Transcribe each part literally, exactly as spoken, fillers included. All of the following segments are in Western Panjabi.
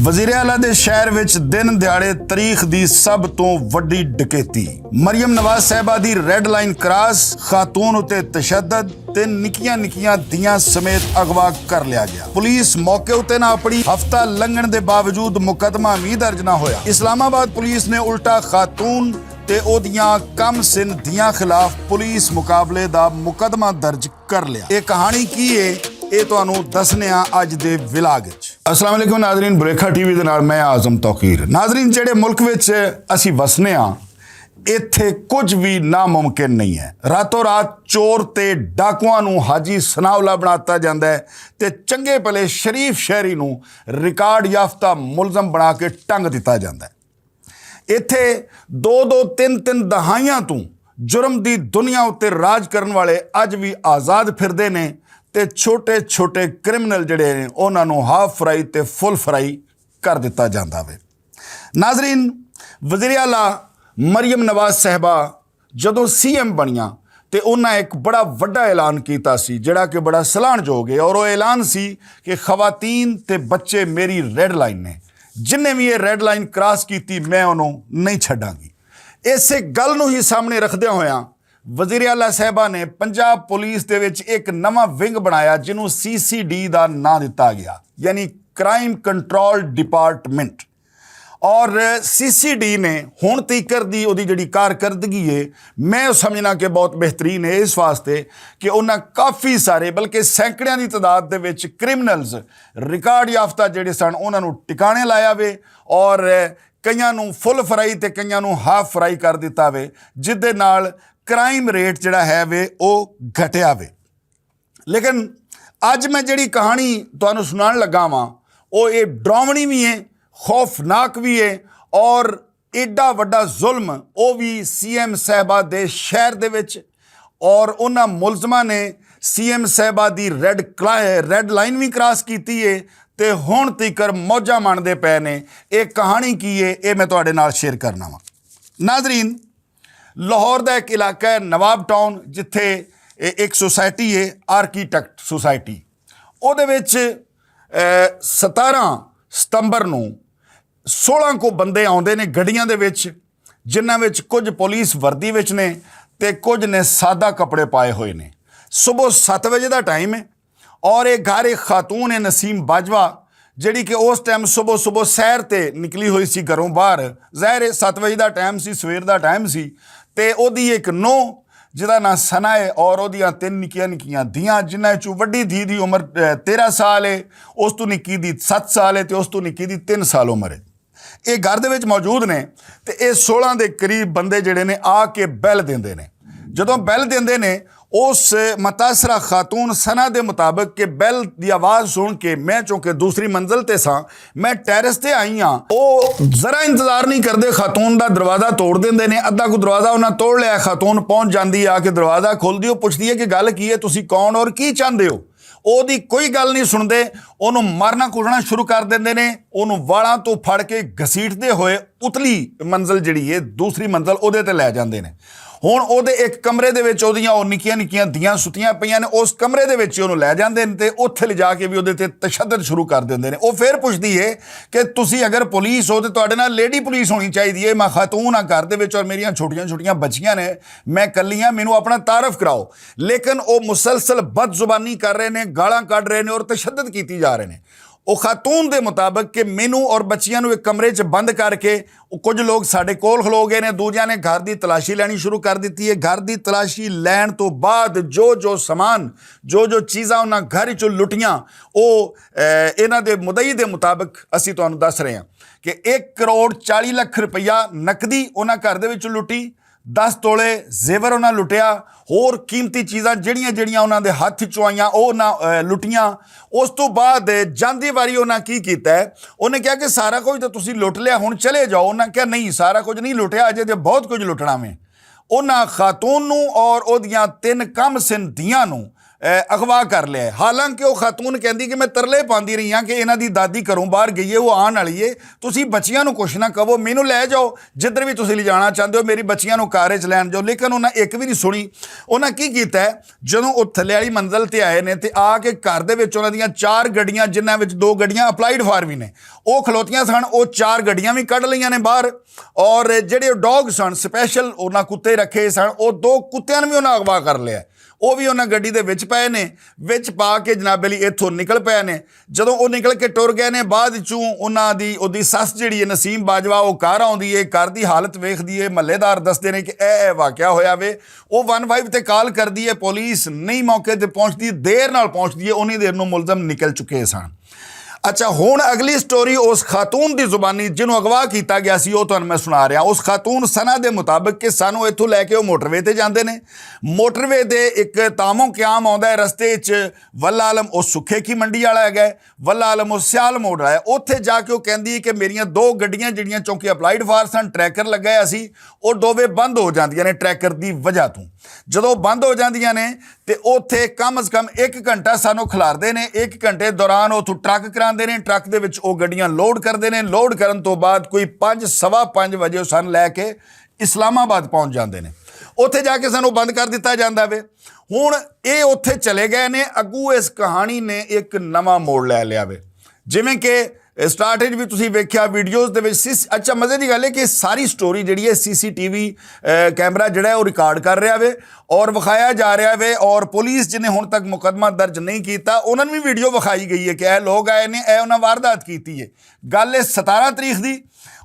وزیر اعلیٰ دے شہر وچ دن دیہاڑے تاریخ دی سب توں وڈی ڈکیتی۔ مریم نواز صاحبہ دی ریڈ لائن کراس، خاتون اتے تشدد تے نکیاں نکیاں دیاں سمیت اغوا کر لیا گیا۔ پولیس موقع اتے نہ اپڑی، ہفتہ لنگھن دے باوجود مقدمہ وی درج نہ ہویا۔ اسلام آباد پولیس نے الٹا خاتون تے او دیاں کم سن دیاں خلاف پولیس مقابلے دا مقدمہ درج کر لیا۔ اے کہانی کی ہے؟ اے تانوں دسنے آں اج دے ولاگ وچ۔ السلام علیکم ناظرین، بریکھا ٹی وی دے نال میں اعظم توقیر۔ ناظرین، جڑے ملک وچ اسی وسنے آں، ایتھے کچھ بھی ناممکن نہیں ہے۔ راتوں رات چور تے ڈاکواں نوں حاجی ثناء اللہ بناتا جاندا ہے تے چنگے بھلے شریف شہری نوں ریکارڈ یافتہ ملزم بنا کے ٹنگ دتا جاندا ہے۔ ایتھے دو دو تن تن دہائیاں توں جرم دی دنیا اتے راج کرن والے اج وی آزاد پھردے نے تے چھوٹے چھوٹے کرمنل جڑے نے انہاں نوں ہاف فرائی تے فل فرائی کر دتا جاندا وے۔ ناظرین، وزیر اعلیٰ مریم نواز صاحبہ جدوں سی ایم بنیاں تے انہاں ایک بڑا وڈا اعلان کیتا سی، جڑا کہ بڑا سلان جو گئے، اور وہ اعلان سی کہ خواتین تے بچے میری ریڈ لائن نے، جنہیں بھی یہ ریڈ لائن کراس کیتی، میں انہوں نہیں چھڈاں گی۔ اسے گل نوں ہی سامنے رکھدیاں ہویاں وزیر اعلیٰ صاحبہ نے پنجاب پولیس دے وچ ایک نواں ونگ بنایا، جنوں سی سی ڈی دا ناں دتا گیا، یعنی کرائم کنٹرول ڈپارٹمنٹ۔ اور سی سی ڈی نے ہن تیکر دی اودی جڑی کارکردگی ہے، میں سمجھنا کہ بہت بہترین ہے، اس واسطے کہ انہاں کافی سارے، بلکہ سینکڑیاں دی تعداد دے وچ کرمنلز، ریکارڈ یافتہ جڑے سن، انہاں نوں ٹکانے لایا وے اور کئیاں نوں فل فرائی تے کئیاں نوں ہاف فرائی کر دتا وے، جس دے نال کرائم ریٹ جڑا ہے وے، او گھٹیا وے۔ لیکن اج میں جڑی کہانی تانوں سنان لگا واں، او اے ڈراونی وی ہے، خوفناک وی ہے، اور ایڈا وڈا ظلم او وی سی ایم صاحبہ دے شہر دے وچ، اور انہاں ملزماں نے سی ایم صاحبہ دی ریڈ کلا-، ریڈ لائن وی کراس کیتی ہے تے ہن تیکر موجاں ماندے پے نے۔ اے کہانی کی ہے، اے میں تہاڈے نال شیئر کرنا واں۔ ناظرین، لاہور دا ایک علاقہ ہے نواب ٹاؤن، جتھے اے-، ایک سوسائٹی ہے، آرکیٹیکٹ سوسائٹی۔ اودے وچ، اے، ستارہ ستمبر نوں سولہ کو بندے آوندے نے گڈیاں دے وچ، جنہاں وچ کچھ پولیس وردی وچ نے تے کچھ نے سادہ کپڑے پائے ہوئے نے۔ صبح ست وجے دا ٹائم ہے، اور ایک گھر ایک خاتون ہے نسیم باجوہ، جڑی کہ اس ٹائم صبح صبح سیر تے نکلی ہوئی سی گھروں باہر۔ ظاہر ہے ست وجے دا ٹائم سی، سویر دا ٹائم سی، تے او دی ایک نو، جدا ناں ثنا ہے، اور او دیاں تین نکیاں نکیاں دھیاں، جنہاں چوں وڈی دھی دی عمر، اے، تیرہ سال ہے، اس تو نکی دی ست سال ہے تے اس تو نکی دی تین سال عمر ہے۔ اے گھر دے وچ موجود نے تے اے سولہ دے قریب بندے جڑے نے آ کے بیل دیندے نے۔ جدوں بیل دیندے نے، اس متاثرہ خاتون ثنا دے مطابق کہ بیل دی آواز سن کے میں چونکہ دوسری منزل تے ساں، میں ٹیرس تے آئی ہاں۔ او ذرا انتظار نہیں کردے، خاتون دا دروازہ توڑ دیندے نے۔ ادھا کو دروازہ انہاں توڑ لیا، خاتون پہنچ جاندی آ کے دروازہ کھول دیو، پوچھدی ہے کہ گل کی ہے، تسی کون اور کی چاہندے ہو؟ او دی کوئی گل نہیں سنتے، اونوں مارنا کٹنا شروع کر دیندے نے، اونوں والاں تو پھڑ کے گھسیٹدے ہوئے اتلی منزل جڑی ہے، دوسری منزل اودے تے لے جاندے نے۔ ہن اودے ایک کمرے دے وچ اودیاں او نکیاں نکیاں دیاں ستیاں پئیاں نے، اس کمرے دے وچ اونوں لے جاندے نے تے اوتھے لے جا کے بھی اودے تے تشدد شروع کر دیندے نے۔ او پھر پوچھدی ہے کہ تسی اگر پولیس ہو تے تہاڈے نال لیڈی پولیس ہونی چاہیدی ہے، میں خاتون ہاں گھر دے وچ اور میریاں چھوٹیاں چھوٹیاں بچیاں نے، میں کلی ہاں، مینوں اپنا تعارف کراؤ۔ لیکن او مسلسل بد زبانی کر رہے نے، گالاں کڈ رہے نے اور تشدد کیتی جا رہے نے۔ او خاتون دے مطابق کہ مینوں اور بچیاں نوں ایک کمرے 'چ بند کر کے او کچھ لوگ ساڈے کول کھلو گئے نے، دوجیاں نے گھر دی تلاشی لینی شروع کر دتی ہے۔ گھر دی تلاشی لین تو بعد جو جو سامان، جو جو چیزاں انہاں گھر 'چوں لٹیاں، او، اے، انہاں دے مدعی دے مطابق اسی تانوں دس رہے ہاں کہ ایک کروڑ چالی لکھ روپیہ نقدی انہاں گھر دے وچ لٹی، دس تولے زیور انہاں لٹیا، ہور قیمتی چیزاں جڑیاں جڑیاں انہاں دے ہتھ چوں آئیاں، او انہاں، اے، لٹیاں۔ اس تو بعد جاندی واری انہاں کی کیتا ہے؟ انہیں کہا کہ سارا کچھ تو تسی لٹ لیا، ہن چلے جاؤ۔ انہاں کہا نہیں، سارا کچھ نہیں لٹیا، اجے تے بہت کچھ لٹنا میں۔ انہاں خاتون نوں اور اودیاں تین کم سن دھیاں نوں، اغوا کر لیا ہے۔ حالانکہ وہ خاتون کہندی کہ میں ترلے پاندی رہی ہاں کہ انہاں دی دادی گھروں باہر گئی ہے، وہ آن والی ہے، تسی بچیاں نوں کچھ نہ کہو، مینوں لے جاؤ، جدھر بھی تسی لے جانا چاہندے ہو، میری بچیاں نوں کار وچ لین جاؤ۔ لیکن انہاں ایک بھی نہیں سنی۔ انہاں کی کیتا ہے؟ جدوں وہ تھلے والی منزل تے آئے نے تے آ کے گھر دے وچ انہاں دیاں چار گڈیاں، جنہاں وچ دو گڈیاں اپلائیڈ فار وی نے، وہ کھلوتیاں سن، وہ چار گڈیاں وی کڈ لئیاں نے باہر۔ اور جڑے ڈاگ سن، سپیشل انہاں کتے رکھے سن، وہ دو کتیاں نوں وی انہاں اغوا کر لیا۔ وہ وی انہاں گڈی دے وچ پئے نے، وچ پا کے جناب علی اتھوں نکل پئے نے۔ جدوں وہ نکل کے ٹر گئے نے، بعد چوں انہاں دی، اودی سس جڑی ہے نسیم باجوا، وہ گھر آوندی ہے، گھر دی حالت ویکھدی ہے، محلے دار دسدے نے کہ اے اے واقعہ ہویا وے۔ وہ ون فائیو تے کال کردی ہے، پولیس نہیں موقع تے پہنچدی، دیر نال پہنچدی ہے، انہی دیر نوں ملزم نکل چکے سن۔ اچھا، ہن اگلی سٹوری اس خاتون دی زبانی جنوں اغوا کیتا گیا سی، او تہانوں میں سنا رہا۔ اس خاتون ثنا دے مطابق کہ سانوں اتھوں لے کے او موٹر وے تے جاندے نے۔ موٹر وے دے اک تامو قیام آوندا ہے رستے اچ، واللہ عالم او سکھے کی منڈی والا ہے گئے، واللہ عالم او سیال موڑ رہا ہے۔ اوتھے جا کے او کہندی ہے کہ میریاں دو گڈیاں جڑیاں، چونکہ اپلائیڈ فار سن، ٹریکر لگا ہویا سی، او دووے بند ہو جاندیاں نے ٹریکر دی وجہ توں۔ جدوں بند ہو جاندیاں نے تے اوتھے کم از کم ایک گھنٹہ سانوں کھلاردے نے۔ ایک گھنٹے دوران اوتھوں ٹرک کراندے نے، ٹرک دے وچ او گڈیاں لوڈ کردے نے۔ لوڈ کرن توں بعد کوئی پنج، سوا پنج وجے او سن لے کے اسلام آباد پہنچ جاندے نے۔ اوتھے جا کے سانوں بند کر دتا جاندا وے۔ ہن اے اوتھے چلے گئے نے، اگوں اس کہانی نے ایک نواں موڑ لے لیا وے۔ جویں کہ سٹارٹ وچ بھی تسی ویکھیا ویڈیوز دے وچ سی، اچھا، مزے دی گل ہے کہ ساری سٹوری جڑی ہے سی سی ٹی وی کیمرہ جڑا ہے وہ ریکارڈ کر رہا وے اور وکھایا جا رہا وے، اور پولیس جنہیں ہن تک مقدمہ درج نہیں کیتا، انہاں نوں بھی ویڈیو وکھائی گئی ہے کہ اے لوگ آئے نے، اے انہاں واردات کیتی ہے۔ گل ہے ستارہ تاریخ دی،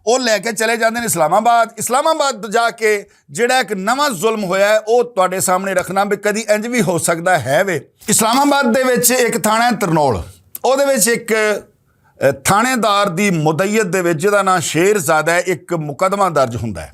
وہ لے کے چلے جاندے نے اسلام آباد۔ اسلام آباد جا کے جڑا ایک نواں ظلم ہویا ہے، وہ تواڈے سامنے رکھنا بھی کدی انج بھی ہو سکدا ہے وے۔ اسلام آباد دے وچ ایک تھانہ ہے ترنول، او دے وچ ایک، اے، تھانے دار دی مدعیت دے وچ جدا ناں شیر زادہ ہے، ایک مقدمہ درج ہوندا ہے۔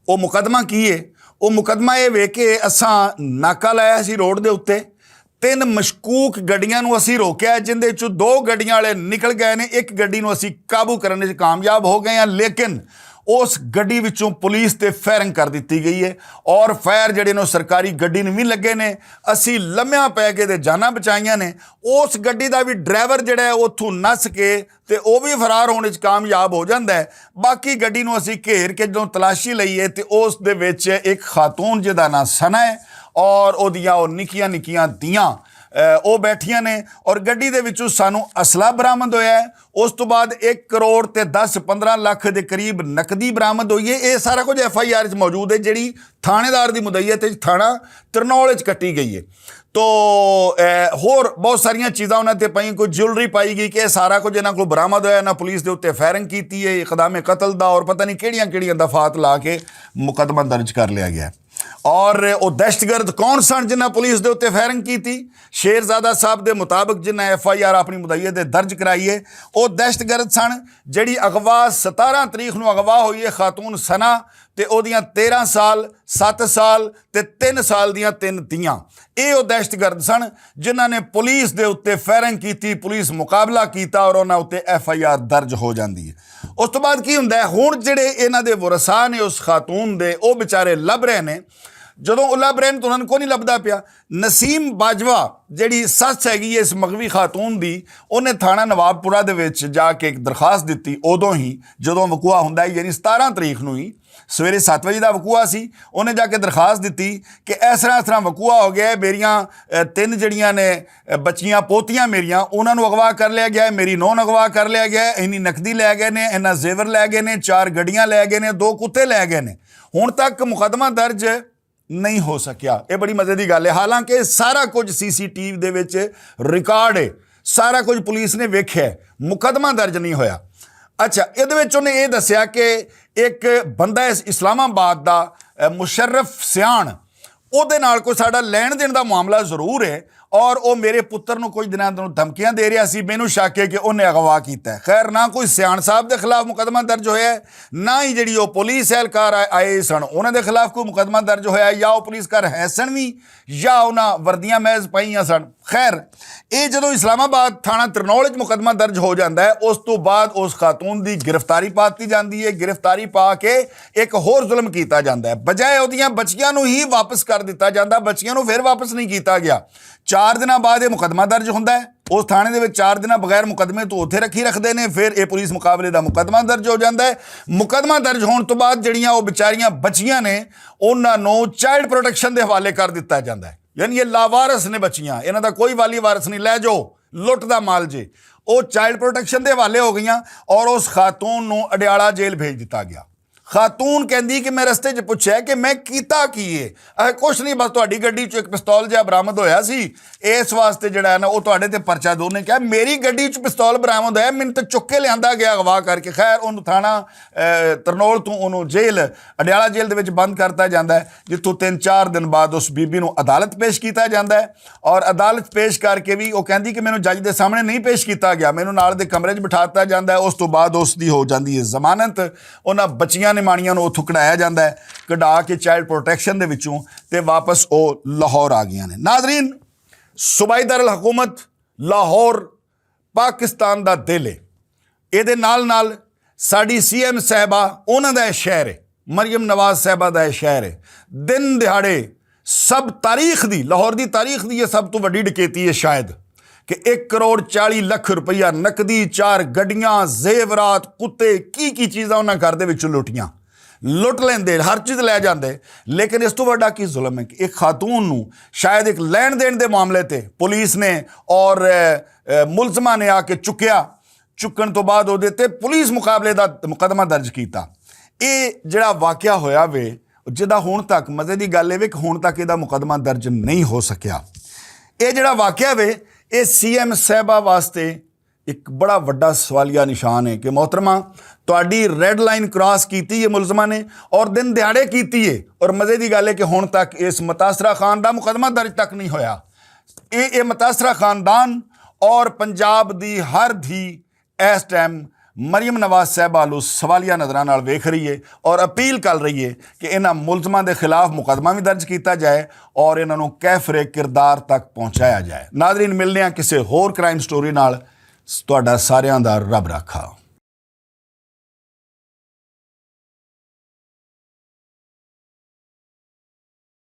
او مقدمہ کی ہے؟ او مقدمہ اے وے کہ اساں ناکا لایا سی روڈ دے اُتے، تن مشکوک گڈیاں نوں اسی روکیا، جن دے وچوں دو گڈیاں والے نکل گئے نے، ایک گڈی نوں اسی قابو کرنے وچ کامیاب ہو گئے ہیں، لیکن اس گڈی وچوں پولیس تے فائرنگ کر دتی گئی ہے اور فائر جڑے نوں سرکاری گڈی نوں وی لگے نے۔ اسی لمیاں پے کے تے جاناں بچائیاں نے۔ اس گڈی دا وی ڈرائیور جڑا ہے، اتھوں نس کے تے او وی فرار ہون وچ کامیاب ہو جاندا ہے۔ باقی گڈی نوں اسی گھیر کے جدوں تلاشی لئی ہے تے اس دے وچ ایک خاتون جدا ناں ثنا ہے اور او دیاں او نکیاں نکیاں دیاں، اے، او بیٹھیاں نے اور گڈی دے وچوں سانوں اسلحہ برآمد ہویا ہے۔ اس تو بعد ایک کروڑ تے دس پندرہ لکھ دے قریب نقدی برآمد ہوئی ہے۔ اے سارا کچھ ایف آئی آر وچ موجود ہے، جڑی تھانے دار دی مدعیت وچ تھانہ ترنول وچ کٹی گئی ہے۔ تو، اے، ہور بہت ساریاں چیزاں انہاں تے پائیں، کوئی جیولری پائی گئی کہ اے سارا کچھ انہاں کول برآمد ہویا، انہاں پولیس دے اُتے فائرنگ کیتی ہے، اقدام قتل دا اور پتہ نہیں کیڑیاں کیڑیاں دفعات لا کے مقدمہ درج کر لیا گیا ہے۔ اور او دہشت گرد کون سن جنہاں پولیس دے اُتے فائرنگ کیتی؟ شیر زادہ صاحب دے مطابق جنہاں ایف آئی آر اپنی مدعیت دے درج کرائی ہے، او دہشت گرد سن جڑی اغوا، ستارہ تاریخ نوں اغوا ہوئی ہے خاتون ثنا، تے او دیاں تیرہ سال، ست سال تے تین سال دیاں تین تیاں۔ اے او دہشت گرد سن جنہاں نے پولیس دے اُتے فائرنگ کیتی، پولیس مقابلہ کیتا اور انہاں اُتے ایف آئی آر درج ہو جاندی ہے۔ اس تو بعد کی ہوندا ہے؟ ہن جڑے انہاں دے ورثاء نے اس خاتون دے، او بیچارے لب رہے نے۔ جدوں او لب رہے نے تو انہاں نوں کوئی نہیں لبدا پیا۔ نسیم باجوا جڑی سس ہے گی اس مغوی خاتون دی، انہیں تھانہ نواب پورہ دے وچ جا کے ایک درخواست دتی، اودوں ہی جدوں وقوع ہوندا ہے، یعنی ستارہ تاریخ نوں ہی سویرے ست وجے دا وقوع سی۔ انہیں جا کے درخواست دتی کہ اس طرح، اس طرح وقوع ہو گیا ہے، میریاں، اے، تین جڑیاں نے، اے، بچیاں پوتیاں میریاں، انہاں نوں اغوا کر لیا گیا ہے، میری نون اغوا کر لیا گیا ہے، اینی نقدی لے گئے نے، اینا زیور لے گئے نے، چار گڈیاں لے گئے نے، دو کتے لے گئے نے۔ ہن تک مقدمہ درج نہیں ہو سکیا۔ یہ بڑی مزے دی گل ہے، حالانکہ سارا کچھ سی سی ٹی وی دے وچ ریکارڈ ہے، سارا کچھ پولیس نے ویکھیا ہے، مقدمہ درج نہیں ہویا۔ اچھا، یہ دے وچ انہیں یہ دسیا کہ ایک بندہ اس اسلام آباد دا، اے، مشرف سیان، او دے نال کوئی ساڈا لین دین دا معاملہ ضرور ہے، اور او میرے پتر نوں کچھ دناں دنوں دھمکیاں دے رہیا سی، مینوں شک ہے کہ انہیں اغوا کیتا ہے۔ خیر، نہ کوئی سیان صاحب دے خلاف مقدمہ درج ہویا ہے، نہ ہی جڑی او پولیس اہلکار آئے، آئے سن، انہاں دے خلاف کوئی مقدمہ درج ہویا ہے، یا او پولیس کار ہے سن وی، یا انہاں وردیاں محض پائیاں سن۔ خیر، اے جدوں اسلام آباد تھانہ ترنول وچ مقدمہ درج ہو جاندا ہے، اس تو بعد اس خاتون دی گرفتاری پا دتی جاندی ہے۔ گرفتاری پا کے ایک ہور ظلم کیتا جاندا ہے، بجائے اودیاں بچیاں نوں ہی واپس کر دتا جاندا، بچیاں نوں پھر واپس نہیں کیتا گیا۔ چار دناں بعد یہ مقدمہ درج ہوندا ہے۔ اس تھانے دے وچ چار دناں بغیر مقدمے تو اتھے رکھی رکھدے نے، پھر یہ پولیس مقابلے دا مقدمہ درج ہو جاندا ہے۔ مقدمہ درج ہون تو بعد جڑیاں وہ بیچاریاں بچیاں نے، انہاں نوں چائلڈ پروٹیکشن دے حوالے کر دتا جاندا ہے۔ یعنی یہ لاوارث نے بچیاں، انہاں دا کوئی والی وارث نہیں، لے جاؤ، لٹ دا مال جے۔ او چائلڈ پروٹیکشن دے حوالے ہو گئیاں اور اس خاتون نوں اڈیالہ جیل بھیج دتا گیا۔ خاتون کہندی کہ میں رستے چ پچھیا کہ میں کیتا کی ہے؟ اے کچھ نہیں، بس تہاڈی گڈی چ ایک پستول جہا برآمد ہویا سی، اس واسطے جڑا ہے نا، او تہاڈے تے پرچہ دو۔ نے کہا، میری گڈی چ پستول برآمد ہویا، مینوں تے چک کے لیاندا گیا اغوا کر کے۔ خیر، اونوں تھانہ، اے، ترنول تو اونوں جیل، اڈیالہ جیل دے وچ بند کرتا جاندا ہے، جتھوں تین چار دن بعد اس بی بی نوں عدالت پیش کیتا جاندا ہے۔ اور عدالت پیش کر کے بھی وہ کہندی کہ مینوں جج دے سامنے نہیں پیش کیتا گیا، مینوں نال دے کمرے 'چ بٹھا دتا جاندا ہے۔ اس تو بعد اس دی ہو جاندی ہے ضمانت۔ انہاں بچیاں نے مانیاں نوں اتھوں کڈایا جاندا ہے، کڈا کے چائلڈ پروٹیکشن دے وچوں، تے واپس او لاہور آ گئیاں نے۔ ناظرین، صوبائی دارالحکومت لاہور پاکستان دا دل ہے۔ اے دے نال نال ساڈی سی ایم صاحبہ، انہاں دا اے شہر ہے، مریم نواز صاحبہ دا اے شہر ہے۔ دن دہاڑے سب تاریخ دی، لاہور دی تاریخ دی یہ سب تو وڈی ڈکیتی ہے شاید، کہ ایک کروڑ چالی لکھ روپیہ نقدی، چار گڈیاں، زیورات، کتے، کی کی چیزاں انہاں گھر دے وچوں لٹیاں۔ لٹ لیندے، ہر چیز لے جاندے۔ لیکن اس تو وڈا کی ظلم ہے کہ ایک خاتون نو شاید ایک لین دین دے معاملے تے پولیس نے اور، اے، اے، ملزمہ نے آ کے چکیا۔ چکن تو بعد وہ دیتے پولیس مقابلے دا مقدمہ درج کیتا۔ اے جڑا واقعہ ہویا وے، جدا ہون تک مزے دی گل اے وے کہ ہون تک اے دا مقدمہ درج نہیں ہو سکیا۔ اے جڑا واقعہ وے، اے سی ایم صاحبہ واسطے ایک بڑا وڈا سوالیہ نشان ہے کہ محترمہ، تہاڈی ریڈ لائن کراس کیتی ہے ملزمہ نے، اور دن دہاڑے کیتی ہے۔ اور مزے دی گل ہے کہ ہن تک اس متاثرہ خان دا مقدمہ درج تک نہیں ہویا۔ اے اے متاثرہ خاندان اور پنجاب دی ہر دھی اس ٹائم مریم نواز صاحبہ لو سوالیہ نظراں نال ویکھ رہی ہے اور اپیل کر رہی ہے کہ انہاں ملزماں دے خلاف مقدمہ بھی درج کیتا جائے اور انہاں نوں کیفر کردار تک پہنچایا جائے۔ ناظرین، ملنے ہیں کسے ہور کرائم سٹوری نال۔ تہاڈا ساریاں دا رب رکھا۔